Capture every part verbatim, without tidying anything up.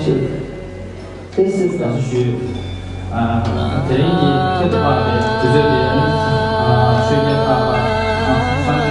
ཏེ་སི་ལ་སོགས་ཞུས། ཨ། དེ་རིང་གི་ཁྱད་དུ་འཕགས་པའི་དུས་ཚོད་དེ་ནི། ཨ། ཆོས་རྒྱལ་འཕགས་པ། ཨ།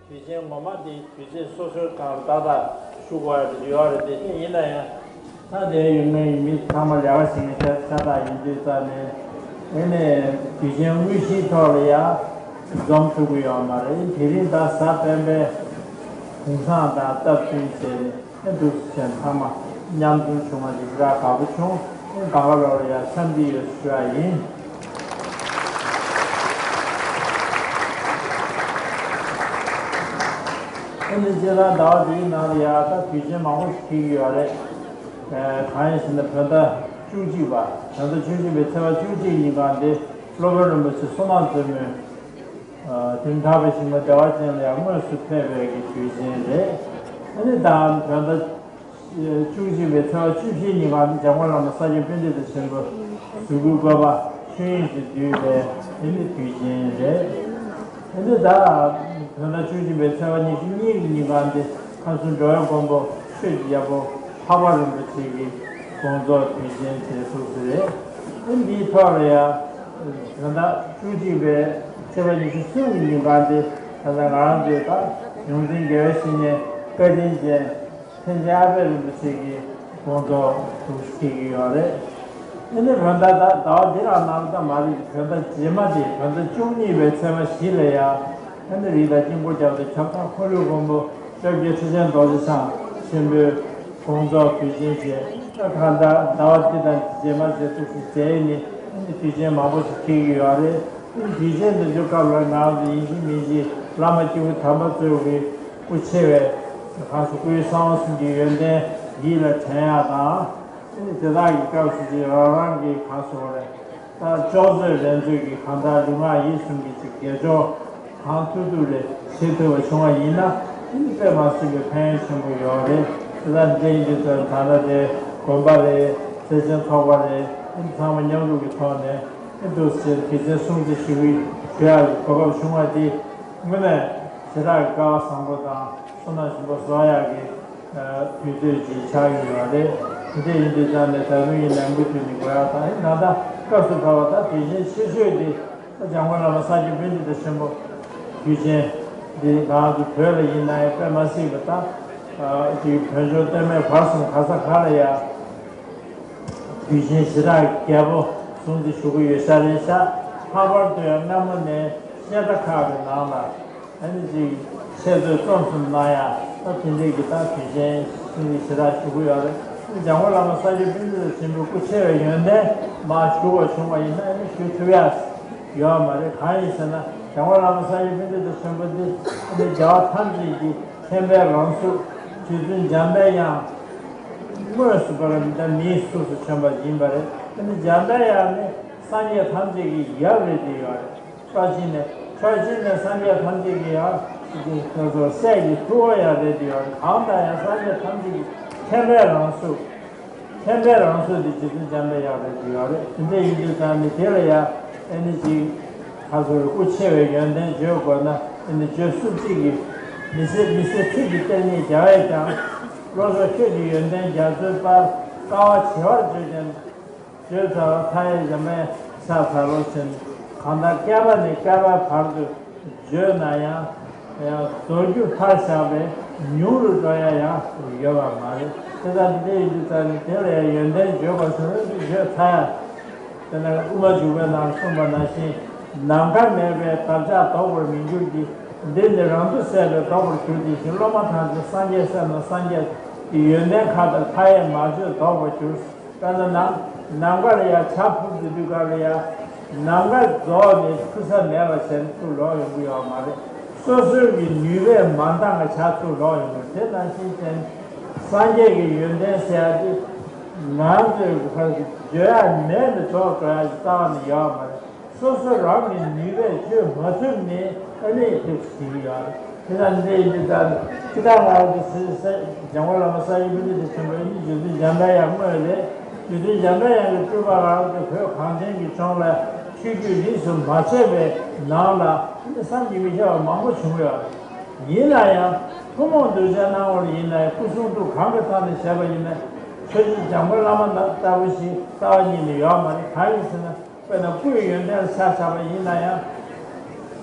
དུས་ཆེན་ངོ་མ་དེ་དུས་ཚོད་སོ་སོའི་སྒང་ལ་ཏག་ཏག་ཞུ་དགོས་ཡ་དེ་ཡོད་རེད། དེ་ཡིན་ན་ཡང་ད་དེ་ཡོད་མཁན་ཡིན་མི་ཚང་མ་ལས་ཀ་བྱེད་མཁན་ཤ་ཤ་སྟག་ཡིན་དུས་ཙང་ནས། ཨེ་ནས་དུས་ཆེན་དངོས་གཞིའི་ཐོག་ལ་ཡ་འཛོམས་ཐུབ་ཀྱི་ཡོད་མ་རེད། དེ་རིང་ད་གཟའ་སྤེན་པའི་གུང་སེང་དང་སྟབས་བསྟུན་བྱས་ནས། ཨེ་འདུག་སེ་ཚང་མ་མཉམ་འཛོམས་བྱུང་བ་འདི་ཞེ་དྲག་དགའ་པོ་བྱུང་། ཨེ་གང་ག་ལོག་ལ་ཡང་འཚམས་འདྲི་ཡོད་ཞུ་བ་ཡིན། ཨེ་ནི་སྤྱིར་བཏང་ཟླ་བ་འདིའི་ནང་ལ་ཡང་ད་དུས་ཆེན་མང་པོ་ཞིག་འཁེལ་གྱི་ཡོད་རེད། ཨེ་གང་ཡིན་ཟེར་ན་བོད་ཟླ་བཅུ་གཅིག་པ། བོད་ཟླ་བཅུ་གཅིག་པའི་ཚེས་པ་བཅུ་གཅིག་ཉིན་གང་དེ་སློབ་དཔོན་རིན་པོ་ཆེ་བསོད་ནམས་རྩེ་མོས། ཨ། དེ་མཐའ་བའི་ཞིང་པ་བདེ་བ་ཅན་ལ་ཡང་དངོས་སུ་ཕེབས་པའི་གི་དུས་ཆེན་རེད། ཨ་ནི་ད་བོད་ཟླ་བཅུ་གཅིག་པའི་ཚེས་པ་བཅུ་བཞི་ཉིན་གང་འདི་འཇམ་མགོན་བླ་མ་ས་སྐྱ་པཎྜི་ཏ་ཆེན་པོ་གཟུགས་སྐུའི་བཀོད་པ་ཆོས་དབྱིངས་སུ་བསྡུས་པའི་དེ་ནི་དུས་ཆེན་རེད། ཨ་ནི་ད་བོད་ཟླ་བཅུ་གཅིག་པའི་ཚེས་པ་ཉི་ཤུ་གཉིས་ཀྱི་ཉིན་གང་འདི་ཁམས་གསུམ་འགྲོ་བའི་མགོན་པོ་ཆོས་ཀྱི་རྒྱལ་པོ་འཕགས་པ་རིན་པོ་ཆེ་གི་དགོངས་རྫོགས་དུས་ཆེན་བྱེད་ཐུབ་ས་རེད། ཨ་ནི་འདིའི་ཐོག་ལ་ཡང་། བོད་ཟླ་བཅུ་གཅིག་པའི་ཚེས་པ་ཉི་ཤུ་གསུམ་གྱི་ཉིན་གང་དེ་ད་ལྟ་ང་རང་ཚོའི་ད་ཡོངས་འཛིན་དགེ་བའི་བཤེས་གཉེན་བཀའ་དྲིན་ཅན་མཁན་ཆེན་ཨ་པད་རིན་པོ་ཆེ་གི་དགོངས་རྫོགས་འདུ་ཤེས་ཀྱི་ཡོད་རེད། ཨ་ནི་བོད་ཟླ་ད་ཟླ་བ་འདི་རང་ནང་ལ་ད་མ་རེད། བོད་ཟླ་རྗེས་མ་དེ་བོད་ཟླ་བཅུ་གཉིས་པའི་ཚེས་པ་བཞི་ལ་ཡང་ཨ་ནི་རི་དྭགས་དཀྱིལ་འཁོར་རྒྱལ་པོ་ཁྱབ་བདག་འཁོར་ལོའི་མགོན་པོ་བཅོ་བརྒྱད་ཁྲི་ཆེན་རྡོ་རྗེ་འཆང་ཆེན་པོའི་དགོངས་རྫོགས་དུས་ཆེན་བྱས། ད་གང་ལྟར་ཟླ་བ་འདི་དང་རྗེས་མ་རྗེས་སུ་ཞུགས་མཛད་ནི་དུས་ཆེན་མང་པོ་ཞིག་འཁེལ་གྱི་ཡོད་རེད། དུས་ཆེན་འདི་ཚོའི་སྐབས་ལ་ང་རང་ཚོ་ཡིན་གཅིག་མིན་གཅིག་བླ་མ་སྐྱེས་བུ་དམ་པ་ཚོའི་གི་སྐུ་ཆེ་བའི་གང་སུ་སྐུའི་གསང་བ་གསུམ་གྱི་ཡོན་ཏན་ཡིད་ལ་དྲན་ཡག་དང་། དེ་དག་གི་སྐབས་སུ་ཅིག་རང་རང་གི་གང་སུ་བ་རེད། ད་ལྕོགས་ཚོད་ལེན་ཚོད་ཀྱི་གང་ལྟར་ལུས་ངག་ཡིད་གསུམ་གྱི་ཅིག་དགེ་སྦྱོར་གང་ཐུབ་ཐུབ་རེ་བྱེད་ཐུབ་པ་བྱུང་བ་ཡིན་ན། དེ་ནི་དཔེ་མ་སྲིད་པའི་ཕན་ཡོན་ཆེན་པོ་ཡོད་རེད། དེ་ལ་འདྲེན་གྱི་ཚོད་ད་ལྟ་དེ་དགོན་པ་རེད། སེར་བྱེས་ཚོགས་པ་རེད། དེ་ཚང་མ་མཉམ་རུབ་ཀྱི་ཐོག་ནས་དེ་འདུག་ཟེར་དགེ་མཚན་སྲུང་བརྩི་ཞུ་གི་ཞུ་ཡག་གི་གོ་སྐབས་བྱུང་བ་དེ་དངོས་གནས་ཞེ་དྲག་གི་སྐལ་བ་བཟང་པོ་དང་། བསོད་ནམས་ཆེན་པོ་གསོག་ཡག་གི་དུས་ཚོད་ཅིག་ཆགས་ཀྱི་ཡོད་རེད། དེ་འདྲ་ཡིན་དུས་ཙང་ནས་ད་དུང་ཡིན་ནའང་མུ་མཐུད་ནས་དགོས་ཡག་དང་། ཡིན་ད་ལྟ་སྐབས་སུ་བབས་པ་ད་དུས་ཆེན་ཆེ་ཤོས་དེ་ད་འཇམ་མགོན་བླ་མ་ས་སྐྱ་པཎྜི་ཏ་ཆེན་པོ་དུས་ཆེན་འདི་ང་ཚོ་བོད་ལ་ཡིན་ནའང་དཔེ་མ་སྲིད་པ་ད་ཅིག་བོད་ལྗོངས་སྟོད་སྨད་བར་གསུམ་ག་ས་ག་ལ་ཡ་དུས་ཆེན་ཞེ་དྲག་རྒྱས་པོ་སྲུང་བརྩི་ཞུ་གི་ཡོད་ས་རེད་ཤག་ལྷག་པར་དུ་ཡང་སྔ་མོ་ནས་སྙན་གྲགས་ཁག་གི་ནང་ལ། ཨ་ནི་ཅིག་འཆད་རྩོད་རྩོམ་གསུམ་གནང་ཡ། ད་དེ་འདྲའི་གི་ད་དུས་ཆེན་ཞིག་ཞེ་དྲག་ཞུ་གི་ཡོད་རེད། འཇམ་མགོན་བླ་མ་ས་སྐྱ་པཎྜི་ཏ་ཆེན་པོའི་སྐུ་ཆེ་བའི་ཡོན་ཏན་མར་ཞུ་བ་བྱུང་བ་ཡིན་ན། ཨ་ནི་ཞུ་ཐུབ་ཡ་ཡོད་མ་རེད། གང་ཡིན་ཟེར་ན་འཇམ་མགོན་བླ་མ་ས་སྐྱ་པཎྜི་ཏ་ཆེན་པོ་འདི་ཨ་ནི་རྒྱལ་བ་ཐམས་ཅད་ཀྱི་མཁྱེན་པའི་རང་གཟུགས། རྗེ་བཙུན་འཇམ་པའི་དབྱངས་དངོས་སུ་པར་འདི་མིའི་གཟུགས་སུ་བྱོན་པ་ཡིན་པ་རེད། ཨ་ནི་འཇམ་པའི་དབྱངས་ནི་སངས་རྒྱས་ཐམས་ཅད་ཀྱི་ཡབ་རེད་དེ་ཡོད་རེད། ཕྱོགས་གཅིག་ནས་ཕྱོགས་གཅིག་ནས་སངས་རྒྱས་ཐམས་ཅད་ཀྱི་ཡང་སྲས་ཀྱི་ཐུ་བོ་ཡང་རེད་དེ་ཡང་། གང་ལྟར་ཡང་སངས་རྒྱས་ཐམས་ཅད་ཀྱི་མཁྱེན་པའི་རང་གཟུགས། མཁྱེན་པའི་རང་གཟུགས་དེ་རྗེ་བཙུན་འཇམ་པའི་དབྱངས་རེད་དེ་ཡང་རེད། དེ་འདྲ་ཡིན་དུས་ཙང་ནི་དེ་ལ་ཡང་ཨེ་ནི་ཅིག་ཁ་སོ་རེ་སྐུ་ཆེ་བའི་ཡོན་ཏན་བརྗོད་དགོས་ན་ཨེ་ནི་བརྗོད་སུབ་ཅིག་གི་མི་ཟད་མི་ཟད་ཚིག་གི་གཏེར་རྙེད་རྒྱལ་བས་ཀྱང་། བློ་གྲོས་ཆོས་ཀྱི་ཡོན་ཏན་རྒྱ་མཚོའི་དཔལ། དཀའ་བ་བྱེ་བར་བརྗོད་ཀྱང་། བརྗོད་ཚར་བ་མཐའ་ཡས་འཇམ་པའི་ཕྱག་འཚལ་ལོ་ཞེས། གང་ལྟར་བསྐལ་པ་ནས་བསྐལ་པ་བར་དུ་བརྗོད་ན་ཡང་། ཡང་རྫོགས་རྒྱུ་མཐར་བཞག་པས་ཉུང་རུ་འགྲོ་ཡ་ཡང་ཡོད་པ་མ་རེད། དེ་ལྟར་འདི་འདྲ་ཡིན་དུས་ཙང་ནི་དེ་ལ་ཡང་ཡོན་ཏན་བརྗོད་པ་སོགས་བརྗོད་ཚར་ཡ། དེ་ནས་དབུ་མ་འཇུག་པའི་ནང་གསུངས་པ་ནང་བཞིན། ནམ་མཁའ་མེད་པའི་འདབ་ཆགས་ལྡོག་པར་མི་འགྱུར་གྱི། འདི་ནི་རང་དུ་ཟད་པས་ལྡོག་པར་གྱུར། དེ་བཞིན་སློབ་མ་ཐམས་ཅད་སངས་རྒྱས་སེམས་དང་སངས་རྒྱས་ཀྱི་ཡོན་ཏན་ཁ་དོག་མཐའ་ཡས་མ་བརྗོད་ལྡོག་པར་གྱུར། དཔེར་ན་ནམ་ནམ་མཁའ་ལ་ཡང་བྱ་འཕུར་དུས་དུས་སྐབས་ལ་ཡང་ནམ་མཁའ་རྫོགས་ནས་འཕུར་ས་མེད་པ་བྱས་ནས་ཚུར་ལོག་ཡོང་གི་ཡོད་མ་རེད། སོ་སོའི་གི་ནུས་པས་མ་འདང་བ་བྱས་ཚུར་ལོག་ཡོང་གི་རེད། དེ་ནང་བཞིན་བྱས་ནས་སངས་རྒྱས་ཀྱི་ཡོན་ཏན་ཟེར་ཡ་དེ་ང་ཚོས་བརྗོད་ཡ་མེད་ནས་རྫོགས་འགྲོ་ཡ་ཞིག་རྩ་བ་ནས་ཡོད་མ་རེད། སོ་སོ་རང་གི་ནུས་པས་བརྗོད་མ་ཐུབ་ནས་ཨ་ནི་ཐུགས་སུ་ཡོད་རེད། དེ་དང་འདི་ཡིན་དུས་ད་ནི་ཅི་ལྟར་ང་རང་གི་སྲིད་སྲིད་འཇམ་མགོན་བླ་མ་ས་སྐྱ་པཎྜི་ཏ་ཆེན་པོ་ཨ་ནི་རྗེ་བཙུན་འཇམ་དཔལ་དབྱངས་དངོས་རེད། རྗེ་བཙུན་འཇམ་དཔལ་དབྱངས་ཀྱི་སྤྲུལ་པ་རང་གི་བོད་གངས་ཅན་གྱི་ལྗོངས་ལ་ཆོས་བརྒྱུད་རིས་སུ་མ་ཆད་པའི་ནང་ལ་ཨ་ནི་བསམ་གྱིས་མི་ཁྱབ་པ་མང་པོ་བྱུང་ཡོད་རེད། ཡིན་ན་ཡང་ཐུན་མོང་གདུལ་བྱའི་སྣང་ངོར་ཡིན་ན་ཡང་སྐུ་གསུང་ཐུགས་གང་གི་ཐོག་ནས་བྱས་པ་ཡིན་ན་ཆོས་རྗེ་འཇམ་མགོན་བླ་མ་ལྟ་བུ་ཞིག་རྩ་བ་ཉིད་ནས་ཡོད་མ་རེད། གང་ཡིན་ཟེར་ན། དཔེར་ན་སྐུའི་ཡོན་ཏན་ཆ་བཞག་པ་ཡིན་ན་ཡང་།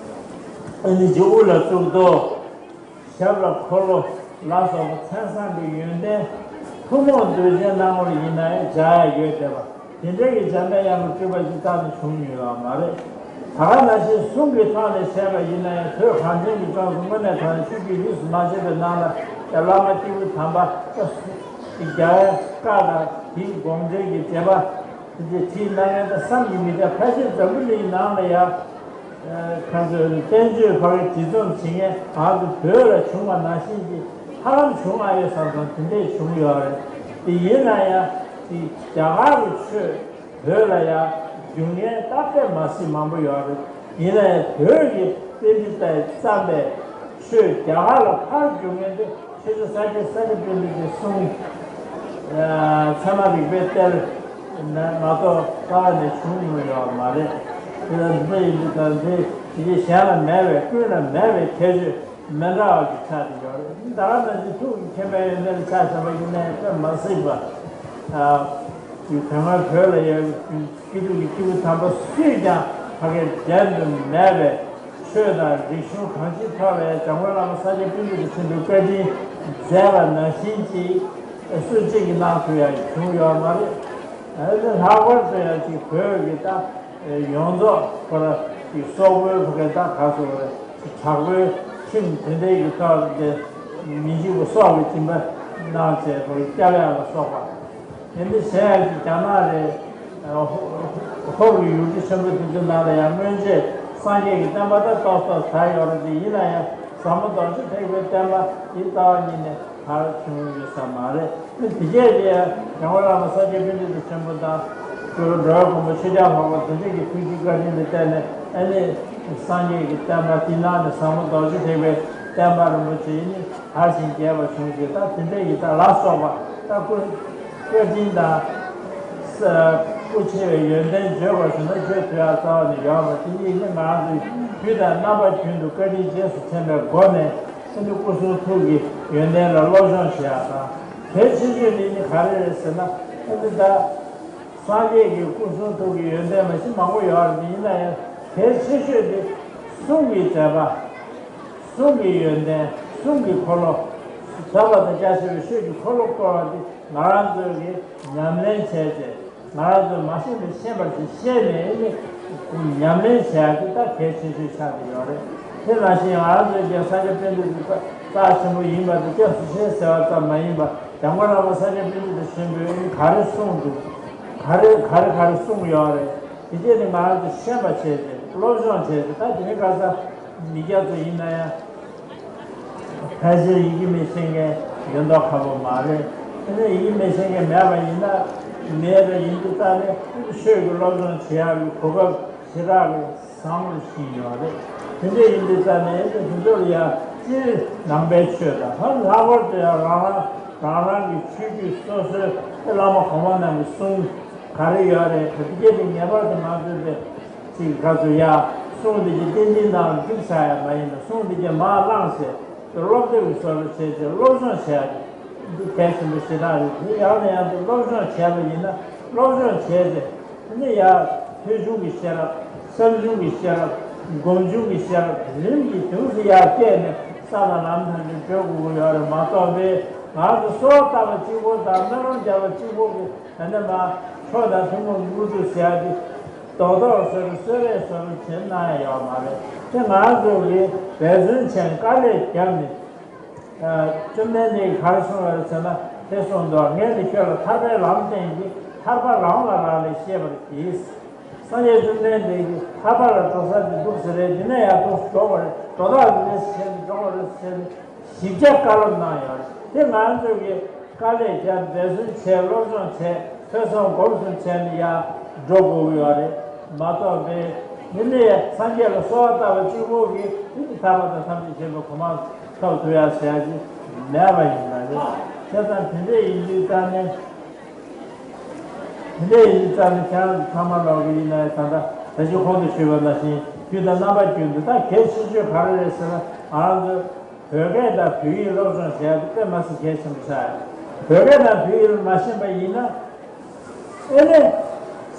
ཨ་ནི་སྤྱི་བོ་ལ་གཙུག་ཏོར། ཞབས་ལ་འཁོར་ལོ་ལ་སོགས་པ་མཚན་བཟང་གི་ཡོན་ཏན་ཐུན་མོང་གདུལ་བྱའི་སྣང་ངོར་ཡིན་ན་ཡང་སྦྱར་ཡ་ཡོད་བསྡད་པ། དེ་འདྲ་གི་འཇམ་དཔལ་དབྱངས་ཀྱི་སྤྲུལ་པ་ཅིག་རྩ་ནས་བྱུང་མྱོང་ཡོད་མ་རེད། ད་ག་ནང་བཞིན་གསུང་གི་ཐོག་ནས་བཤད་པ་ཡིན་ན་ཡང་བོད་གངས་ཅན་གྱི་ལྗོངས་སུ་དངོས་གནས་དྲང་ནས་ཆོས་བརྒྱུད་རིས་སུ་མ་ཆད་པའི་ནང་ལ་བླ་མ་སྐྱེས་བུ་དམ་པ་རྒྱལ་བའི་བཀའ་དང་དེའི་དགོངས་འགྲེལ་གྱི་མཛད་པ། དེ་ཚོའི་བྲིས་གནང་མཁན་དང་བསམ་གྱིས་མི་ཁྱབ། ཕལ་ཆེར་འཛམ་བུ་གླིང་ནང་ལ་ཡང་ཁ་མཆོག་བསྟན་བཅོས་ཕ་གིར་བྲིས་རྩོམ་བྱེད་མཁན་གང་དུ་བོད་ལ་བྱུང་བ་ནང་བཞིན་གྱི་ཧ་ལམ་བྱུང་ཨ་ཡོད་བསམ་སོང་། དེ་འདྲས་བྱུང་ཡོད་རེད། དེ་ཡིན་ན་ཡང་དེ་རྒྱ་གར་གྱི་ཆོས་བོད་ལ་ཡང་བསྒྱུར་མཁན་ཏག་ཏག་མ་སྲིད་མང་པོ་ཡོད་རེད། ཡིན་ན་ཡང་བོད་ཀྱི་པཎྜི་ཏས་བརྩམས་པའི་ཆོས་རྒྱ་གར་ལ་ཕར་བསྒྱུར་མཁན་དེ། ཆོས་རྗེ་ས་སྐྱ་ས་སྐྱ་པཎྜི་ཏའི་གསུང་། ཨ་ཚད་མ་རིག་པའི་གཏེར་ནས་མ་གཏོགས་རྩ་བ་ནས་བྱུང་མྱོང་ཡོད་མ་རེད། དེ་ལ་འདི་འདྲ་ཡིན་དུས་ད་འདི་དེ་གཞན་ལ་མེད་པའི་ཀུན་ལ་མེད་པའི་ཁྱད་ཆོས་མི་འདྲ་བ་ཞིག་ཆགས་ཏེ་ཡོད་རེད། ད་ག་ནང་བཞིན་ཐུགས་ཀྱི་མཁྱེན་པའི་ཡོན་ཏན་ལ་ཆ་བཞག་པ་ཡིན་ན་ཡང་དཔེ་མ་སྲིད་པ། ཨ་དེ་སྔ་བོད་ལ་ཡོད་པའི་སྐྱེས་ཐུབ་ཀྱི་སྐྱེས་བུ་དམ་པ་སུས་ཀྱང་ཕ་གིར་འགྲན་དུ་མེད་པའི། ཆོས་དང་རིག་གཞུང་གང་ཅིའི་ཐོག་ལ་འཇམ་མགོན་བླ་མ་ས་སྐྱ་པཎྜི་ཏ་ཆེན་པོས་བཀའ་དྲིན་མཛད་པ་ནང་བཞིན་གྱི་སུ་གཅིག་གིས་གནང་ཐུབ་ཡ་བྱུང་ཡོད་མ་རེད། ཨ་ནི་ལྷག་པར་དུ་ཡང་ཅིག་བོད་ཀྱི་ད་ཡོངས་རྫོགས་ཁོ་ར་ཅིག་སོག་པོའི་ཕ་གི་ད་ག་ཚོད་རེད། དྲག་པོའི་ཁྲིམས་དེ་འདྲའི་གི་ཐོག་ནས་མི་འཇིགས་པ་སྲོག་གི་སྦྱིན་པ་གནང་བྱས་ཁོ་ར་སྐྱབས་ཡ་ལ་སོགས་པ། དེ་འདི་གཞན་ཡང་ཅིག་རྒྱ་ནག་རེད། ཨ་ཧོ་ཧོར་གྱི་ཡུལ་གྲུ་ཆེན་པོ་དེ་ཚོའི་ནང་ལ་ཡང་སྔོན་ཆད་སངས་རྒྱས་ཀྱི་བསྟན་པ་ད་ཏོག་ཏོག་དར་ཡོད་རེད་དེ། ཡིན་ན་ཡང་ཟབ་མོ་རྡོ་རྗེ་ཐེག་པའི་བསྟན་པ་འདི་རྩ་བ་ཉིད་ནས་དར་བྱུང་ཡོད་ས་མ་རེད། དེ་རྗེས་དེ་ཡང་འཇམ་མགོན་བླ་མ་ས་སྐྱ་པཎྜི་ཏ་ཆེན་པོ་དང་གཙོ་བོ་འགྲོ་བའི་མགོན་པོ་ཆོས་རྒྱལ་འཕགས་པ་དེ་འདྲ་གི་ཐུགས་རྗེ་བཀའ་དྲིན་ལ་བརྟེན་ནས་ཨ་ནི་སངས་རྒྱས་ཀྱི་བསྟན་པ་འདི་ནང་ནས་ཟབ་མོ་རྡོ་རྗེ་ཐེག་པའི་བསྟན་པ་རིན་པོ་ཆེ་ནི། དར་ཞིང་རྒྱས་པ་བྱུང་ཞེས་ད་དེ་འདྲ་ཡི་ད་ལ་སོགས་པ་ད་སྐུ་བཀའ་དྲིན་དང་། ས་སྐུ་ཆེ་བའི་ཡོན་ཏན་བརྗོད་པར་བྱུང་ན་བརྗོད་ཐུབ་ཡ་རྩ་བ་ནས་ཡོད་མ་རེད། དེ་ཡིན་ན་ང་རང་ཚོས་དུས་དང་རྣམ་པ་ཀུན་ཏུ་བཀའ་དྲིན་རྗེས་སུ་དྲན་པའི་སྒོ་ནས་ཨ་ནི་སྐུ་གསུང་ཐུགས་ཀྱི་ཡོན་ཏན་ལ་སློབ་སྦྱོང་བྱེད་ཡ་དང་། གལ་ཆེ་ཤོས་དེ་ནི་ག་རེ་རེད་ཟེར་ན། ཨ་ནི་ད། སངས་རྒྱས་ཀྱི་སྐུ་གསུང་ཐུགས་ཀྱི་ཡོན་ཏན་མ་གཞི་མང་པོ་ཡོད་རེད། ཡིན་ན་ཡང་གལ་ཆེ་ཤོས་དེ་གསུང་གི་མཛད་པ། གསུང་གི་ཡོན་ཏན། གསུང་གི་འཁོར་ལོ། ཟབ་པ་དང་རྒྱ་ཆེ་བའི་ཆོས་ཀྱི་འཁོར་ལོ་བསྐོར་བ་འདི་ང་རང་ཚོས་ཀྱིས་ཉམས་ལེན་བྱས་ཏེ། ང་རང་ཚོས་མ་ཤེས་པ་ཤེས་པར་བྱེད། ཤེས་ནས་ཨ་ནི་ཉམས་ལེན་བྱེད་ཡ་དེ་ད་གལ་ཆེ་ཤོས་ཆགས་ཀྱི་ཡོད་རེད། དེ་ནང་བཞིན་ང་རང་ཚོའི་རྒྱལ་ས་སྐྱ་པཎྜི་ཏ་རྩ་ཆེན་པོ་ཡིན་པ་དེ་སྐྱབས་སུ་མཆི་ཟེར་བ་ཙམ་མ་ཡིན་པ། འཇམ་མགོན་བླ་མ་ས་སྐྱ་པཎྜི་ཏ་ཆེན་པོས་ག་རེ་གསུངས་འདུག་ག་རེ་ག་རེ་ག་རེ་གསུངས་ཡོད་རེད། དེ་རྗེས་ནི་ང་རང་ཚོས་ཤེས་པ་བྱས་ཏེ་སློབ་སྦྱོང་བྱས་ཏེ། ད་དེ་རིང་ཁ་སང་མི་སྐྱ་ཚོ་ཡིན་ན་ཡང་ཕལ་ཆེར་ཡི་གེ་མི་ཤེས་མཁན་ཡོད་མདོག་ཁ་པོ་མ་རེད། དེ་ནས་ཡི་གེ་མི་ཤེས་མཁན་མེད་པ་ཡིན་ན་མེད་པ་ཡིན་དུས་ད་ནི་ཆོས་ཀྱི་སློབ་སྦྱོང་བྱེད་ཡག་གི་གོ་སྐབས་ཞེ་དྲག་གི་བཟང་པོ་ཞིག་ཡོད་རེད། དེ་འདྲ་ཡིན་དུས་ཙང་ནས་དེ་ཚོ་ལ་ཡང་སྤྱིར་ནང་པའི་ཆོས་དང་། ཧ་ལྷག་པར་དུ་ཡང་རང་རང་རང་རང་གི་ཆོས་བརྒྱུད་སོ་སོའི་བླ་མ་གོང་མ་རྣམས་ཀྱི་གསུང་ག་རེ་ཡོད་རེད། དེ་སྐད་དེ་ངེས་པར་དུ་ང་ཚོས་དེ་ཅིག་ག་ཚོད་ཡ་གསུང་དེ་གྱི་ཏན་ཏན་ནང་ལ་འཇུག་བྱ་ཡ་མ་ཡིན་པ། གསུང་དེ་གྱི་མར་བླངས་བྱས་དེ་སློབ་དེབ་ཀྱི་བཟོ་འདྲ་བྱས་བྱས་སློབ་སྦྱོང་བྱས་ཡ་དེ་འདི་གལ་ཆེན་པོ་ཞེ་དྲག་རེད། དེ་ཡང་ནས་ཡང་དུ་སློབ་སྦྱོང་བྱས་པ་ཡིན་ན་སློབ་སྦྱོང་བྱས་ཏེ། དེ་ནས་ཡང་ཐོས་བྱུང་གི་ཤེས་རབ། བསམ་བྱུང་གི་ཤེས་རབ། སྒོམ་བྱུང་གི་ཤེས་རབ་རིམ་གྱིས་དུས་སུ་ཡར་བསྐྱེད་ནས་ས་དང་ལམ་ཐམས་ཅད་བགྲོད་དགོས་ཀྱི་ཡོད་རེད་མ་གཏོགས་པས། ང་ཚོ་སྲོག་བཏབ་པ་གཅིག་པོ་དང་སྨོན་ལམ་བརྒྱབ་པ་གཅིག་པོ་གི་ད་ནས་མར་མཆོག་དང་ཐུན་མོང་གི་དངོས་གྲུབ་ཟེར་ཡ་དེ་ རྡོག་རྡོག་བཟོ་རུ་གསོལ་རས་བཟོ་རུ་བྱེད་གནང་ཡ་ཡོད་མ་རེད། དེ་ང་ཚོ་གིས་འབད་བརྩོན་བྱས་དཀའ་ལས་བརྒྱབ་ནས། བཅོམ་ལྡན་འདས་ཀྱིས་ག་རེ་གསུངས་པ་རེད་ཟེར་ན། དེ་གསུངས་འདུག་ངས་ནི་ཁྱོད་ལ་ཐར་པའི་ལམ་བསྟན་ཏེ། ཐར་པ་རང་ལ་རག་ལས་ཤེས་པར་གྱིས། སངས་རྒྱས་བཅོམ་ལྡན་འདས་ཀྱིས་ཐར་པ་ལ་འགྲོ་ས་དེ་འདུག་ཟེར་རེད། འདི་ནས་ཡར་འདུག་འགྲོ་དགོས་རེད། འགྲོ་སྟངས་འདི་འདྲ་ཞིག་བྱས་ནས་འགྲོ་དགོས་རེད་ཟེར་ནས་ཞིབ་ཆ་བཀའ་སློབ་གནང་ཡོད་རེད། དེ་ང་ཚོ་གིས་དཀའ་ལས་བརྒྱབ། འབད་བརྩོན་བྱས། སློབ་སྦྱོང་བྱས། ཐོས་བསམ་སྒོམ་གསུམ་བྱས་ནས་ཡར་འགྲོ་དགོས་ཀྱི་ཡོད་རེད་མ་གཏོགས་པའི། འདི་ནས་སངས་རྒྱས་ལ་གསོལ་བ་བཏབ་པ་གཅིག་པོ་གིས་འདི་ནི་ཐར་པ་དང་ཐམས་ཅད་མཁྱེན་པའི་གོ་འཕང་ཐོབ་ཐུབ་ཡ་ཟེར་ཡ་ཅིག་མེད་པ་ཡིན་པ་རེད། བྱས་ཙང་དེ་འདྲ་ཡིན་དུས་ཙང་ནས། དེ་འདྲ་ཡིན་དུས་ཙང་ནས་ཁྱེད་རང་ཚོ་ཚང་མ་ལོག་གི་ཡིན་ན་ཡང་། ད་ལྟ་ད་ཅི་གོང་དུ་ཞུས་པ་ནང་བཞིན་དུས་དང་རྣམ་པ་ཀུན་ཏུ། ད་གལ་ཆེ་ཤོས་ག་རེ་རེད་ཟེར་ན། ང་རང་ཚོ་བོད་སྐད་དང་བོད་ཡིག་སློབ་སྦྱོང་བྱས་ཏེ་དཔེ་མ་སྲིད་གལ་ཆེན་པོ་ཆགས་ཡོད། བོད་སྐད་དང་བོད་ཡིག་མ་ཤེས་པ་ཡིན་ན། ཨེ་ནས།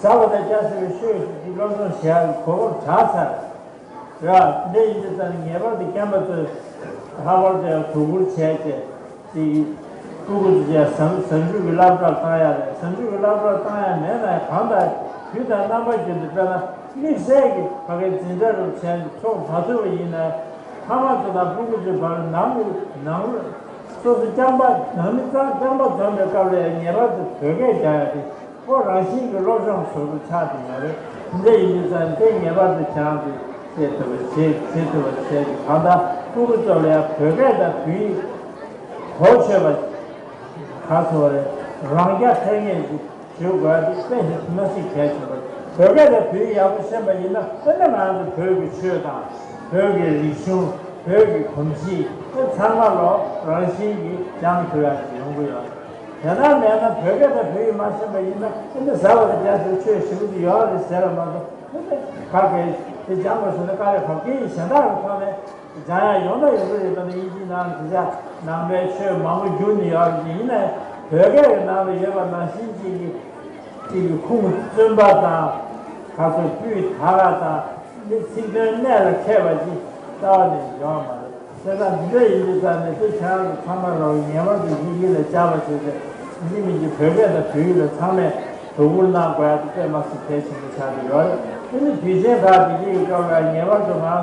ཟབ་པ་དང་རྒྱ་ཆེ་བའི་ཆོས་ཀྱི་སློབ་སྦྱོང་བྱེད་ཡག་གི་གོ་སྐབས་བྲལ་ཚར། རེད་བ། དེ་འདྲ་ཡིན་དུས་ཙང་ངེས་པར་དུ་རྒན་པ་ཚོས་ལྷག་པར་དུ་དོ་ཁུར་བྱས་ཏེ། དེ་ཕྲུ་གུ་ཚོ་ཡང་གཟའ་གཟའ་མཇུག་གི་སློབ་གྲྭར་བཏང་ཡ་རེད། གཟའ་མཇུག་གི་སློབ་གྲྭར་བཏང་ཡ་མེད་ན་ཡང་། གང་ལྟར་དུས་དང་རྣམ་པ་ཀུན་ཏུ། དཔེར་ན་དམིགས་བསལ་གྱི་ཕ་གིའི་འཛིན་གྲྭ་རུ་བྱས་ནས་ཚོགས་མ་ཐུབ་པ་ཡིན་ན། ཕ་མ་ཚོ་དང་ཕྲུ་གུ་ཚོའི་བར་ནང་ནང་སོ་སོ་རྐྱང་པ། ནང་མི་རྐྱང་རྐྱང་པ་འཛོམས་པའི་སྐབས་ལ་ཡང་ངེས་པར་དུ་བོད་སྐད་རྒྱག་ཡ་དེ་ཁོ་རང་བཞིན་གྱི་སློབ་སྦྱོང་བཟོ་འདྲ་ཆགས་བསྡད་ཡོད་རེད། འདི་འདྲ་ཡིན་དུས་ཙང་དེ་ངེས་པར་དུ་ཁྱེད་རང་ཚོས་བྱེད་ཐུབ་པ་བྱེད། བྱེད་ཐུབ་པ་བྱེད་ཀྱི། གང་ལྟར་ཕྲུ་གུ་ཚོ་ལ་ཡང་བོད་སྐད་དང་བོད་ཡིག་གོ་ཆོད་པ་ག་ཚོད་རེད། རང་རྐྱ་ཐོན་མཁན་ཅིག་བྱེད་དགོས་པ་དེ་དཔེ་མི་སྲིད་གལ་ཆེན་པོ་རེད། བོད་སྐད་དང་བོད་ཡིག་ཡག་པོ་ཤེས་པ་ཡིན་ན། དཔེར་ན་ང་ཚོ་བོད་ཀྱི་ཆོས་དང་། བོད་ཀྱི་རིག་གཞུང་། བོད་ཀྱི་གོམས་གཤིས་དེ་ཚང་མ་ལོ་རང་བཞིན་གྱིས་སྦྱང་ཐུབ་ཡག་ཅིག་ཡོང་གི་ཡོད། དེ་ལྟར་མེད་ན། བོད་སྐད་དང་བོད་ཡིག་མ་ཤེས་པ་ཡིན་ན། ཨེ་ནི་ཟབ་པ་དང་རྒྱ་ཆེ་བའི་ཆོས་ཞེ་པོ་ཅིག་ཡོད་རེད་ཟེར་བ་མ་གཏོགས། ཨེ་ནི་ག་གེ་དེ་སྦྱང་དགོས་ཟེར་ན། དཀའ་ལས་ཁག་གི་ཡིན། གཞན་དག་གི་ཐོག་ནས་སྦྱང་ཡག་ཡོང་ན་ཡོང་གི་རེད། ད་ནི་དབྱིན་ཇིའི་ནང་དེ་ཆ་ནང་པའི་ཆོས་མང་པོ་བསྒྱུར་ནས་ཡོད་རེད། ཡིན་ནའི་བོད་སྐད་ཀྱི་ནང་ལ་ཡོད་པ་ནང་བཞིན་ཅིག་གི་ཅིག་གི་ཁུངས་བཙུན་པ་དང་། ག་ཚོད་སྤུས་དག་པ་དང་། འདི་ཚིག་དོན་གནད་ལ་འཁེལ་བ་ཅིག་རྩ་བ་ནས་ཡོད་མ་རེད། དེ་ལྟར་འདི་འདྲ་ཡིན་དུས་ཙང་ནས། དེ་ཁྱེད་རང་ཚོ་ཚང་མ་ལ་ངེས་པར་དུ་ཡིད་ཡིད་ལ་འཇགས་པ་བྱས་ཏེ། འདི་མི་གི་བོད་སྐད་དང་བོད་ཡིག་ལ་ཚང་མས་དོ་ཁུར་གནང་དགོས་ཡ་དེ་དཔེ་མ་སྲིད་གལ་ཆེན་པོ་ཆགས་ཀྱི་ཡོད་རེད། དེ་ནི་དུས་ཆེན་ཁག་དེ་གའི་སྐབས་ལ་ངེས་པར་དུ་ང་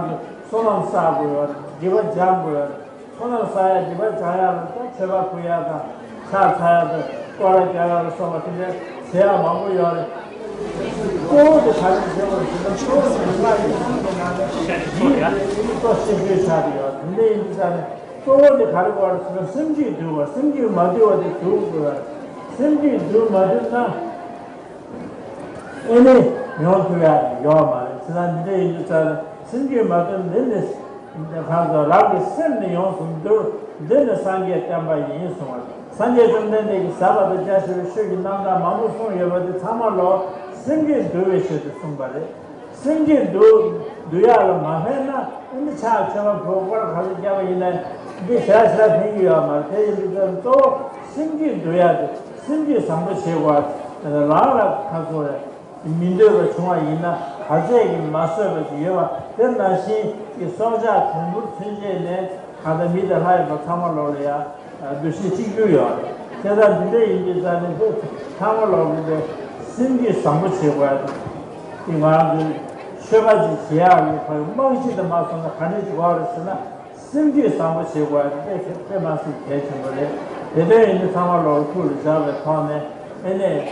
ཚོ་བསོད་ནམས་བསགས་དགོས་ཡོད་རེད། སྒྲིབ་པ་སྦྱང་དགོས་ཡོད་རེད། བསོད་ནམས་བསགས་ཡ། སྒྲིབ་པ་སྦྱང་ཡ་ལ་ད་མཆོད་པ་ཕུལ་ཡ་དང་། ཕྱག་འཚལ་ཡ་དང་། སྐོར་ར་རྒྱག་ཡ་ལ་སོགས་པ་དེ་འདྲའི་བྱེད་ཡ་མང་པོ་ཡོད་རེད། གཙོ་བོ་དེ་ག་རེ་ཟེར་བ་ཞིག་ན། གཙོ་བོ་དེ་ལྔ་ཡི་ནང་ནས་ཡིད་གཏོང་ཤེས་དགོས་ཆགས་ཀྱི་ཡོད། དེ་འདྲ་ཡིན་དུས་ཙང་ནས་གཙོ་བོ་དེ་ག་རེ་དགོས་རེད་ཟེར་ན། སེམས་རྒྱུད་འདུལ་བ། སེམས་རྒྱུད་མ་འདུལ་བ་དེ་འདུལ་དགོས་པ་རེད། སེམས་རྒྱུད་འདུལ་མ་ཐུབ་ན། ཨེ་ནི་ཡོང་ཐུབ་ཡ་ཡོད་མ་རེད། བྱས་ཙང་འདི་འདྲ་ཡིན་དུས་ཙང་ནས་སེམས་རྒྱུད་མ་ཐུབ། འདི་ནི་གང་ཟག་རང་གི་སེམས་ནི་ཡོངས་སུ་འདུལ། འདི་ནི་སངས་རྒྱས་བསྟན་པ་ཡིན་གསུངས་པ་རེད། སངས་རྒྱས་བཅོམ་ལྡན་འདས་ཀྱིས་ཟབ་པ་དང་རྒྱ་ཆེ་བའི་ཆོས་ཀྱི་རྣམ་གྲངས་མང་པོ་གསུངས་ཡོད་པ་དེ་ཚང་མ་ལོ་སེམས་རྒྱུད་འདུལ་བའི་ཆེད་དུ་གསུངས་པ་རེད། སེམས་རྒྱུད་འདུལ་འདུལ་ཡག་ལ་མ་ཕན་ན། ཨེ་ནི་ཕྱག་མཆོད་པ་ཕུལ། སྐོར་ག་ཚོད་རྒྱག་པ་ཡིན་ན་འདི་ཞེ་དྲག་ཞེ་དྲག་ཕན་གྱི་ཡོད་མ་རེད། དེ་ཡིན་དུས་ཙང་གཙོ་བོ་སེམས་རྒྱུད་འདུལ་ཡག་དེ། སེམས་རྒྱུད་བཟང་པོ་བྱེད་དགོས། རང་ལ་ཁ་ཚོ་རེད། མི་འདོད་པ་བྱུང་བ་ཡིན་ན། ག་ཚད་ཀྱིས་མ་བཟོད་པ་ཞིག་ཡོད་པ། དེ་ནང་བཞིན་གྱི་སྲོག་ཆགས་དུམ་བུར་ཚུན་ཆད་ནས་གང་ལྟར་མི་དང་ལྷ་ཡི་བར་ཚང་མ་ལོག་ལ་ཡ་འདུ་ཤེས་གཅིག་གྱུར་ཡོད་རེད། དེ་ལྟར་འདི་འདྲ་ཡིན་དུས་ཙང་ནས་དེ་ཚང་མ་ལོག་གི་དེ་སེམས་རྒྱུད་བཟང་པོ་བྱེད་དགོས་རེད། དེ་ང་ཚོས་མཆོད་པ་ཅིག་བྱེད་ཡག་གི་ཕར་རྨང་གཞི་དེ་མ་བཟུང་ན་ག་འདྲ་ཅིག་དགོས་རེད་ཟེར་ན། སེམས་རྒྱུད་བཟང་པོ་བྱེད་དགོས་པ་དེ་དཔེ་དཔེ་མ་སྲིད་གལ་ཆེན་པོ་རེད། དེ་དོན་ཡིན་དུས་ཚང་མ་ལོག་ཐུགས་ལ་འཇགས་པའི་ཐོག་ནས། ཨེ་ནས་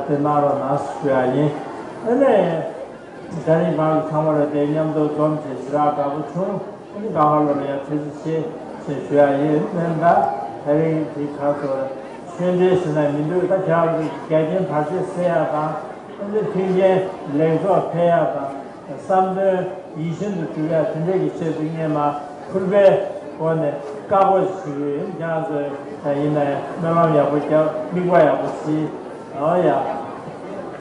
དེ་གནང་རོགས་གནང་ཞུ་ཡ་ཡིན། ཨེ་ནས་ད་རིང་གང་གི་ཚང་མ་ལ་དེ་མཉམ་དུ་འཛོམས་བྱས་ཞེ་དྲག་དགའ་པོ་བྱུང་། ཨེ་ནས་གང་ག་ལོ་ལ་ཡང་ཐུགས་རྗེ་ཆེ་ཞེས་ཞུ་ཡ་ཡིན། ཨེ་ནས་ད་རིང་དེ་ག་ཚོད་ཆོས་འབྲེལ་ཟེར་ན་མི་འདུག་ད་ཁྱེད་རང་ཚོ་འགལ་རྐྱེན་བར་ཆད་སེལ་ཡ་དང་། ཨེ་ནས་མཐུན་རྐྱེན་ལེགས་ཚོགས་འཕེལ་ཡ་དང་། བསམ་དོན་ཡིད་བཞིན་དུ་འགྲུབ་ཡ་དེ་འདྲ་གི་ཆེད་དུ་སྔས་མ་ཕུར་པའི་སྒོ་ནས་བཀའ་བསྒོ་ཞིག་ཞུ་གི་ཡིན། ཁྱེད་རང་ཚོས་ཡིན་ན་ཡང་སྨོན་ལམ་ཡག་པོ་རྒྱབ། དམིགས་པ་ཡག་པོ་བྱེད། ཨོ་ཡ།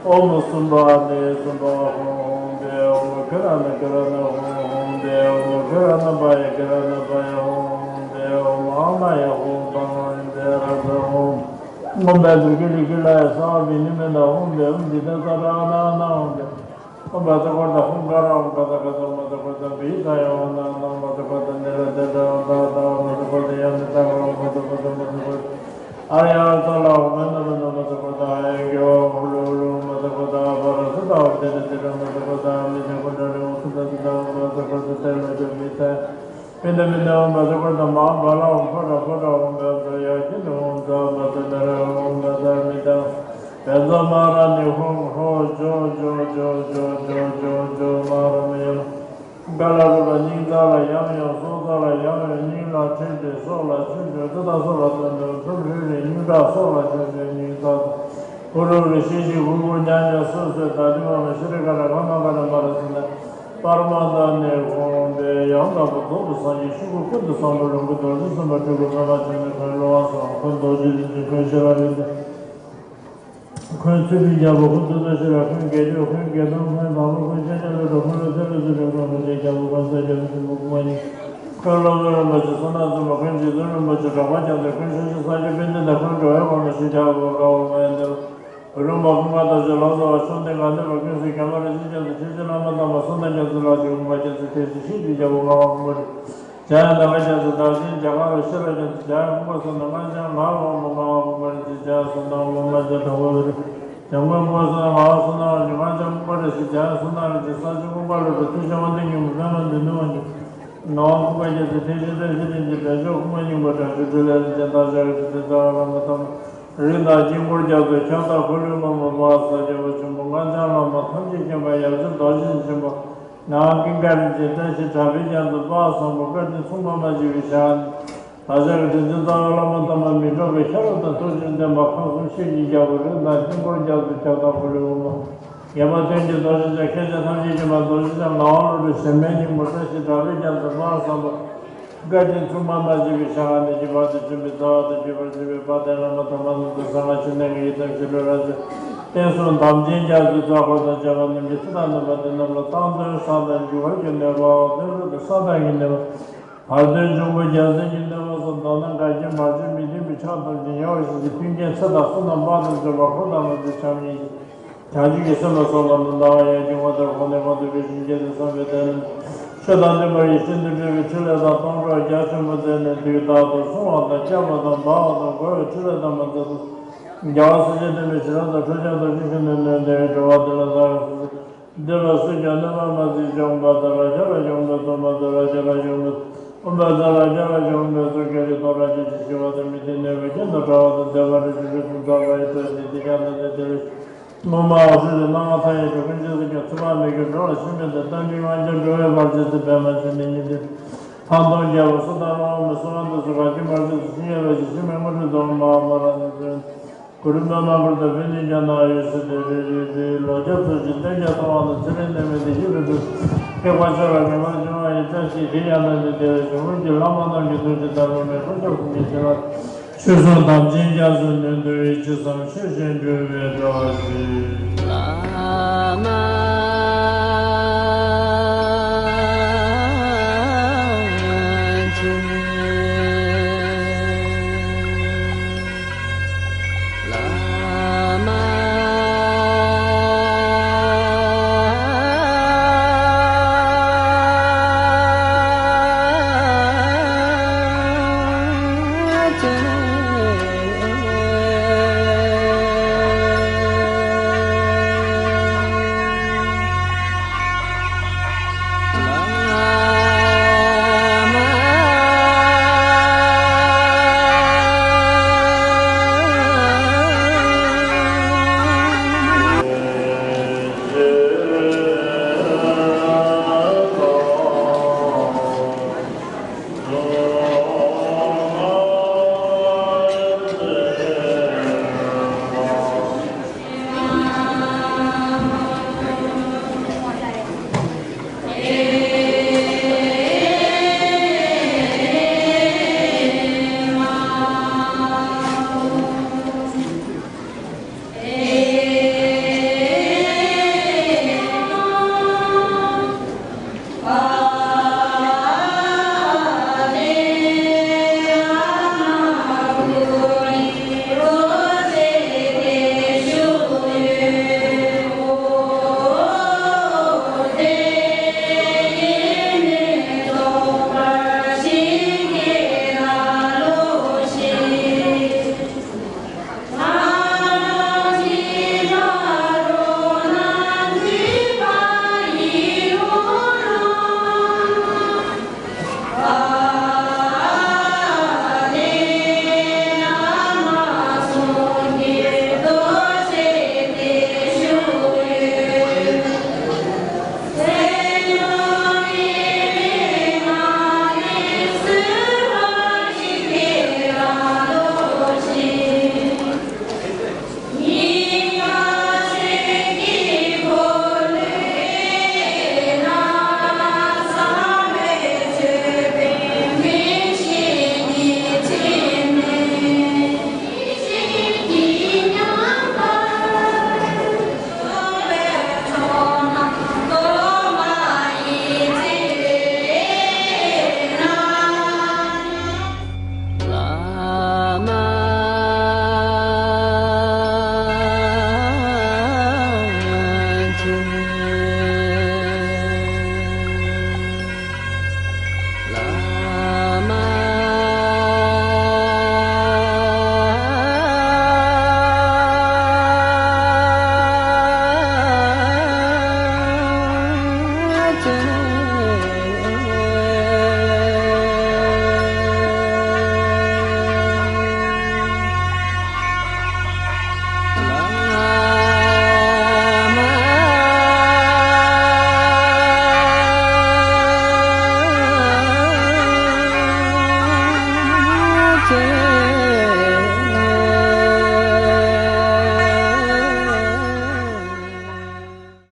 ཨོཾ་སུམ་བྷ་ནི་སུམ་བྷ་ཧཱུྃ་ཧཱུྃ་ཏེ། ཨོཾ་གྷི་ར་ཎ་གྷི་ར་ཎ་ཧཱུྃ་ཧཱུྃ་ཏེ། ཨོཾ་གྷི་ར་ཎ་པ་ཡ་གྷི་ར་ཎ་པ་ཡ་ཧཱུྃ་ཏེ། ཨོཾ་ཨཱ་ན་ཡ་ཧཱུྃ་པ་ཎ་ཏེ་ར་ཛ་ཧཱུྃ། ཨོཾ་བཛྲ་གྷི་ལི་གྷི་ལ་ཡ་སྭ་བྷ་བི་ནི་མི་ཏ་ཧཱུྃ་ཏེ། ཨོཾ་དི་ཏ་ཙ་ར་ཨ་ན་ཨ་ན་ཧཱུྃ་ཏེ། ཨོཾ་བཛྲ་གྷོ་ཏ་ཧཱུྃ་ཀ་ར་ཧཱུྃ་བཛྲ་གྷོ་ཏ་ཧཱུྃ་བཛྲ་གྷོ་ཏ་བི་ཏ་ཡ་ཧཱུྃ་ན་ན་ཧཱུྃ་བཛྲ་གྷོ་ཏ་ནི་ར་ཏེ་ཏ་ཧཱུྃ་ཏ་ཧཱུྃ་བཛྲ་གྷོ་ཏ་ཡ་མི་ཏ་ཧཱུྃ་བཛྲ་གྷོ་ཏ་བཛྲ་གྷོ་ཏ་ཨཱརྱ་ཨ་ཙ་ལ་ཧཱུྃ་མེ་ན་མེ་ན་བཛྲ་གྷོ་ཏ་ཨཱརྱ་གྷྱོ་ཧཱུྃ་ལུ་ཧཱུྃ་ལུ་བཛྲ་གྷོ་ཏ་ཨ་བྷ་ར་སུ་ཏ་ཧཱུྃ་ཏེ་ཏེ་ པིན་ཏ་པིན་ཏ་ཨོཾ་བཛྲ་ཀུ་ཏ་མ་ཧཱ་བ་ལ་ཨོཾ་ཕཊ་ཕཊ་ཨོཾ་བཛྲ་ཡ་ཀི་ནི་ཨོཾ་བཛྲ་བཛྲ་ན་ར་ཨོཾ་བཛྲ་མི་ཏ་བཛྲ་མ་ར་ནི་ཧཱུྃ་ཧོ་ཇོ་ཇོ་ཇོ་ཇོ་ཇོ་ཇོ་ཇོ་མ་ར་མི་ཡ། ག་ལ་རུ་ལ་སྙིང་ཚ་ལ་ཡང་ཡང་སྲོག་རྩ་ལ་ཡང་ཡང་སྙིང་ལ་ཁྲིད་དེ་སྲོག་ལ་ཆུ་འཇོ་ཙི་ད་སྲོག་ལ་སྟོན་དོ་ཐུབ་རིལ་རིལ་སྙིང་ཁྲག་སྲོག་ལ་ཆུ་འཇོ་སྙིང་ཚ་ཧུ་རུ་རུ་ཤི་ཤི་ཧུ་ཧུ་ཉ་ཉ་སུ་སུ་ད་དི་མ་མ་ཤི་རི་ཀ་ར་ག་མ་ག་ར་མ་ར་སི་ན་པར་མ་ད་ནི་ཧོང་པེ་ཡང་དག་པར་རྫོགས་པའི་སངས་རྒྱས་ཤོག་གུ་ཀུན་ཏུ་བཟང་པོ་ལོངས་སྐུ་རྡོ་རྗེ་སེམས་དཔའ་སྤྲུལ་སྐུ་པདྨ་འབྱུང་གནས་འཁོན་བློ་དབང་སོགས་འཁོན་རྡོ་རྗེ་རིན་ཆེན་འཁོན་ཤེས་རབ་རིན་ཆེན། འཁོན་ཚུལ་ཁྲིམས་རྒྱལ་པོ་འཁོན་ཚུལ་ཚོ་ཤེས་རབ་འཁོན་དགེ་ལྡན་འཁོན་དགེ་སློང་འཁོན་བཟང་པོ་འཁོན་ཤེས་ཉམས་ལེན་འཁོན་བློ་ཚད་ལ་ཚུལ་ཁྲིམས་འཁོན་འཁོན་ཆེན་རྒྱལ་པོ་འཁོན་ས་རྒྱལ་པོ་ཆེན་པོ་འཁོན་མ་ཉིད་འཁོན་སློབ་དཔོན་རིན་པོ་ཆེ་བསོད་ནམས་བརྩོན་པ་འཁོན་རྗེ་བཙུན་རིན་པོ་ཆེ་གྲགས་པ་རྒྱ་མཚོ་འཁོན་ཤེས་ཤེས་ས་སྐྱ་པཎྜི་ཏ་འཁོན་འགྲོ་བའི་དབང་དུ་ཞུ་རྒྱལ་པོ་དགའ་བོ་མ་ཡིན་ཏེ། བུ་རུང་བ་ཀུན་དགའ་རྡོ་རྗེ་ལ་སོགས་པ་བཅོམ་ལྡན་འདས་ལ་འདུད་པ་ཀུན་གསལ་གྱི་མ་རིག་བྱེད་རྒྱ་མཚོ་ཐེག་ཆེན་བླ་མ་དམ་པ་བསོད་ནམས་རྒྱ་མཚོ་ལ་སོགས་པ་ཀུན་དགའ་རྒྱ་མཚོ་ཐེག་ཆེན་ཤེས་རྒྱུད་རྒྱལ་པོ་ངག་དབང་ཀུན་པོ་རིན། འཇམ་དབྱངས་ནམ་མཁའ་རྒྱ་མཚོ་དར་ཞིང་རྒྱ་གར་ལ་ཤེས་རབ་རྒྱ་མཚོ་འཇམ་དབྱངས་ཀུན་དགའ་བསོད་ནམས་སྔགས་འཆང་ངག་དབང་པོ་ངག་དབང་ཀུན་པོ་རིན་ཆེན་འཇམ་དབྱངས་བསོད་ནམས་དབང་པོ་ལྔ་བརྒྱ་དྲུག་པོ་རིན། འཇམ་མགོན་ཀུན་དགའ་བསོད་ནམས་ངག་དབང་བསོད་ནམས་དབང་ཕྱུག་སྔགས་འཆང་ཀུན་པོ་རིན་ཆེན་འཇམ་དབྱངས་བསོད་ནམས་རིན་ཆེན་ས་སྐྱ་ཀུན་དགའ་བློ་གྲོས་ཐུགས་རྗེ་དབང་ལྡན་སྙིང་པོ་པདྨ་འབྱུང་གནས་དབང་ཕྱུག་ངག་དབང་ཀུན་དགའ་རྒྱ་མཚོ་ཐེག་ཆེན་བཀྲ་ཤིས་རིན་ཆེན་བདེ་མཆོག་ཀུན་དགའ་སྙིང་པོ་དྲག་ཤུལ་སྤྲུལ་ལས་རིན་ཆེན་བདག་ཅག་གི་རྗེ་བཙུན་རྩ་བའི་བླ་མ་དམ་པ། རིགས་དང་དཀྱིལ་འཁོར་རྒྱ་མཚོའི་ཁྱབ་བདག་འཁོར་ལོའི་དབང་པོ་དཔལ་ས་སྐྱ་པ་ཆེན་པོ་སྔགས་འཆང་བླ་མ་ཐམས་ཅད་མཁྱེན་པ་ཡབ་རྗེ་རྡོ་རྗེ་འཆང་ཆེན་པོ་ངག་དབང་ཀུན་དགའ་རིན་ཆེན་བཀྲ་ཤིས་གྲགས་པའི་རྒྱ་མཚོ་དཔལ་བཟང་པོ་བཀའ་དྲིན་མཚུངས་པ་མ་མཆིས་པའི་ཞལ་སྔ་ནས། བདག་ཅག་གི་རྗེ་བཙུན་རྩ་བའི་བླ་མ་དམ་པ་མི་འཕྲོགས་པའི་ཤེས་རབ་དང་ཐུགས་རྗེ་ལྡན་པ་ཁམས་གསུམ་ཆོས་ཀྱི་རྒྱལ་པོ་རིགས་དང་དཀྱིལ་འཁོར་རྒྱ་མཚོའི་ཁྱབ་བདག་འཁོར་ལོའི་དབང་པོ་ངེས་པར་དོན་གྱི་རྡོ་རྗེ་འཆང་མཁས་ཆེན་ཐམས་ཅད་མཁྱེན་པ་རྡོ་རྗེ་འཆང་ངག་དབང་བློ་གྲོས་གཞན་ཕན་སྙིང་པོ་བཀྲ་ཤིས་གྲགས་པའི་རྒྱ་མཚོ་དཔལ་བཟང་པོ། བཀའ་དྲིན་མཚུངས་པ་མ་མཆིས་པའི་ཞལ་སྔ་ནས་ཀྱི་བར་དུ་བྱོན་པའི་རྩ་བ་དང་བརྒྱུད་པར་བྱོན་པའི་དཔལ་ལྡན་བླ་མ་དམ་པ་རྣམས་དང་གསང་སྔགས་ཕྱི་ནང་གི་ཡི་དམ་ཞི་ཁྲོ་རབ་འབྱམས་བསྟན་སྲུང་དམ་ཅན་རྒྱ་མཚོའི་ཚོགས་འཁོར་དང་བཅས་པ་རྣམས་ཀྱི་ཚེ་དང་ལྡན་པ་དེ་རྣམས་ལ་བཏང་དོན་བསགས་དང་འབྱུང་བར་གྱུར་ནས་པའོ། དོན་ལུགས་དང་བསགས་དང་ཡིན་ནས་བར་དོན་འབྱུང་པོ་རྒྱལ་མཚན་གྱི་གནོད་པ་སོགས་མདོར་ན་འགལ་རྐྱེན་བར་ཆད་མི་མཐུན་པའི་ཕྱོགས་ཐམས་ཅད་ཡལ་བ་ཞིག་གི་མཐུན་རྐྱེན་ཚེ་དང་བསོད་ནམས་དཔག་ཏུ་མེད་པ་འཁོར་དང་ལོངས་སྤྱོད་བྱམས་སྙིང་རྗེ། བྱང་ཆུབ་ཀྱི་སེམས་ལ་སོགས་པ་རྣམས་ལ་ཡང་སྙིང་པོ་ལྟར་གོང་ནས་གོང་དུ་འཕེལ་ཞིང་རྒྱས་ཏེ་བསམ་པའི་དོན་རྣམས་ཆོས་དང་མཐུན་པར་ཡིད་བཞིན་དུ་འགྲུབ་པའི་ཕྲིན་ལས་དང་སྟོང་གྲོགས་རྒྱ་ཆེན་པོ་མཛད་ནས་དུས་རྟག་ཏུ་བསྲུང་བ་དང་བསྐྱབ་པ་དང་སྦ་བ་དང་བསྒོ་བའི་ཕྲིན་ལས་དམ་པ་མཛད་དུ་གསོལ། རྒྱལ་བ་སྲས་བཅས་བསྟན་པའི་ཞིང་རབ་ཏུ་ཁྲོ་ཆགས་རྡོ་རྗེ་ཤིན་ཏུ་ནུས་ལྡན་འགྲོ་བ་འདི་ལ་བདག་གིས་སུ་འདི་ལ་སུ་ཀྱང་གནོད་པ་མ་བྱེད། འཇོམས་པ་དང་རབ་བྱེད་ལ་འཇོམས་པའི་སྟོན་པ་དང་རབ་བྱེད་ལ་འཇོམས་པའི་དབུ་མ་དང་རབ་བྱེད་ལ་འཇོམས་པའི་གཙུག་གི་རིགས་དང་རབ་བྱེད་ཀྱི་ཞི་བ་དང་མི་མཐུན་ནད་པའི་རྐྱེན་དང་བྲལ་བ་དང་བདེ་བ་རིན་ཆེན་ཕུན་སུམ་ཚོགས་པ་ཡི་སྟོབས་ཀྱིས་དེ་ཀྱང་ནན་ཏན་དེ་ལས་སྔོན་མ་འོད་གསལ་གྱི་སྣང་བ་མཐའ་ཡས་འགྲོ་ཀུན་རྗེས་སུ་སྐྱོང་ཚུལ་འཕགས་མའི་ཁྱབ་འགྲོ་ལ་ཕྱིན་མིན་དང་། རྟ་མགྲིན་དབང་ཆེན་འགྲོ་བའི་བར་ཆད་སེལ་པདྨ་འབྱུང་གནས་ཉིད་དུ་ཐང་སྟོང་རྒྱལ་པོ་སུ་དང་རང་མི་གསང་བ་འདི་སུ་ག་གི་མར་ཆེན་སུ་ཤིང་ཡོད་པ་ཞིག་ཤིང་མེ་མོ་ཁྲི་རྫོང་མ་མ་ར་ནི་ཚུན། གུ་རུ་པདྨ་གུར་དང་བོད་ནི་རྒྱ་ནག་ཡུལ་སྲིད་དེ་རེ་རེ་རེ་ལོ་རྒྱ་ཚོ་ཞིག་བསྟན་རྒྱ་གཏོང་བ་དང་ཚེ་རིང་ནད་མེད་བདེ་སྐྱིད་ལུས་འགྲོ་ཐེག་པ་ཆོས་ལ་ངེས་པར་འབྱུང་བ་ཡི་བཀྲ་ཤིས་ཤིང་ཡང་ན་ནི་བདེ་བའི་འབྱུང་གནས་ཀྱི་བླ་མ་རྣམས་ཀྱི་ཐུགས་རྗེ་དང་སློབ་མའི་བཀའ་ཕྱོགས་ཀུན་གྱི་བྱིན་རླབས། ཆོས་སྲུང་དམ་ཅན་རྒྱ་མཚོའི་ནུས་མཐུ་ཡིས་ཅི་བསམ་ཆོས་བཞིན་འགྲུབ་པའི་བཀྲ་ཤིས།